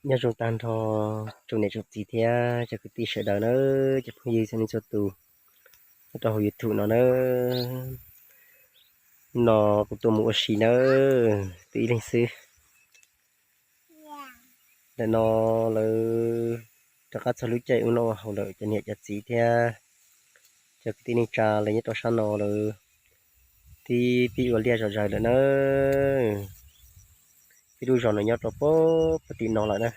Nyob zoo tag nrho tsoom niam tsoom txiv thiab cov kwv tij sawv daws nawb, cov phooj ywg txhua leej txhua tus nyob rau hauv YouTube no nawb. No kuv tuaj mus ua si nawb, twb ib leeg xwb. Ntawm no lawv rov qab txog lub caij ua noj ua haus lawm, cov niam cov txiv thiab cov kwv tij neej tsa lawv nyob rau sab no lawv twb pib ua liaj zom zaws lawm nawb. Ib lub zos no nyob rau puag tim no lawm na.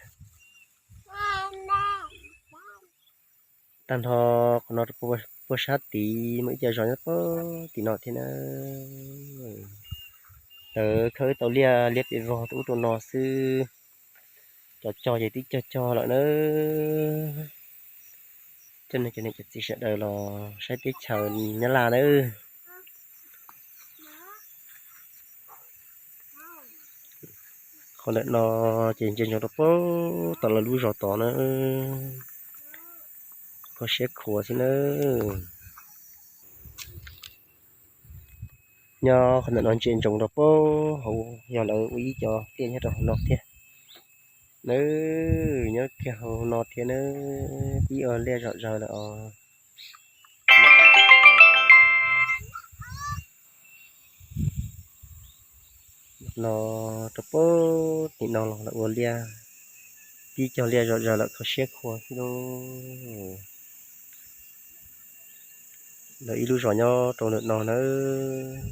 Tag nrho qhov no rau puag sab tid muaj ib co zos nyob puag tim no thiab na. Lawv khawb tau liaj liab pes vog rau ub rau no xwb, cov cog ces twb cog cog lawm na. Coj nej cov niam cov txiv sawv daws los saib teb chaws Nyab Laj nawb. Qhov ntawm no ces ntsia ntsoov rau puag tom lawv lub zos tod na, kho siab khuav xwb nawb. Nyob qhov ntawm no ntsia ntsoov rau puag hauv yog lawv ua ib co tiaj nyob rau hauv no thiab nawb. Nyob kiag hauv no thiab nawb, pib ua liaj zom zaws lawm os. No rau puag tim no los lawv ua liaj, pib cog liaj zom zaws lawm, kho siab khuav xwb lauj. Lawv ib lub zos nyob rau ntawm no nawb.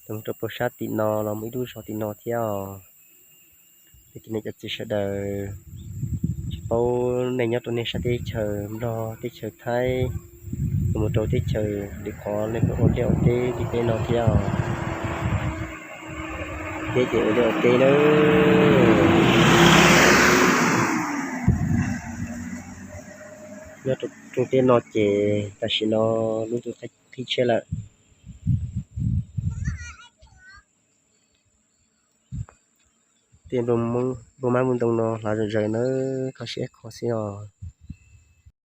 Rau puag sab tim no los muaj ib lub zos tim no thiab os. Nej cov niam cov txiv sawv daws, tsis paub nej nyob rau nej sab teb chaws Nplog teb chaws Thaib, los mus rau teb chaws lwm qhov nej puas ua liaj ua teb tim teb no thiab os. Peb ces ua liaj ua teb nawb. Nyob rau rooj teb no ces tam sim no lub ntuj qhib tshiab lawm. Tej nplooj mab nplooj ntoo no hlav zom zaws nawb, kho siab khuav xwb os.